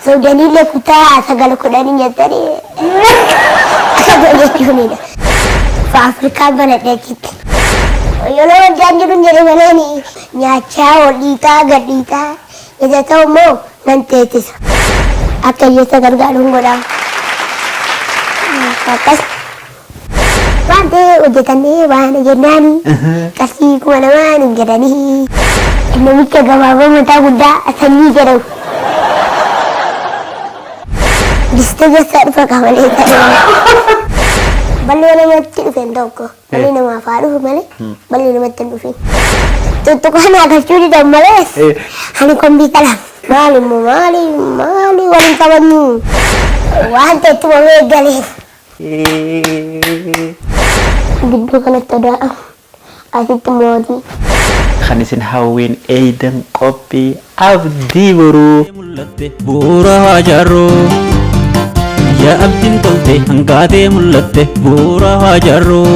Sobdaniillee kutaa 9 10 jettanii akka jechuunidha. Faafrikaa banadhe achitti. Yeroo wajjaan jiru jedhe malee nyaachaa ol dhiitaa gad dhiitaa isa ta'u immoo nan teessisa. Akka hiyyeessa gargaaruun godhaa. Akkas. Waan ta'e hojjetannee baana jennaani qarshii 2000 nun jedhanii. Namicha gabaabaa mataa guddaa Sanyii jedhamu. Dista keessa dhufa qamalee ta'e. Balli namatti dhufe hin ta'u ko. Balli namaaf haa dhufu malee balli namatti hin dhufin. Tuttuqaa naa galchuu didan malee ani kompiitara. Maali immoo maali maali waliin qabannu waan ta'e itti mamee galee. Gidduu kanatti odaa asitti mootii. Kan isin hawwiin eeydan qophii Abdii Boruu. Mul'atte bu'uura haa jaarruu. Yaa abdiin tolte hangaatee mul'atte bu'uura haa jaarruu.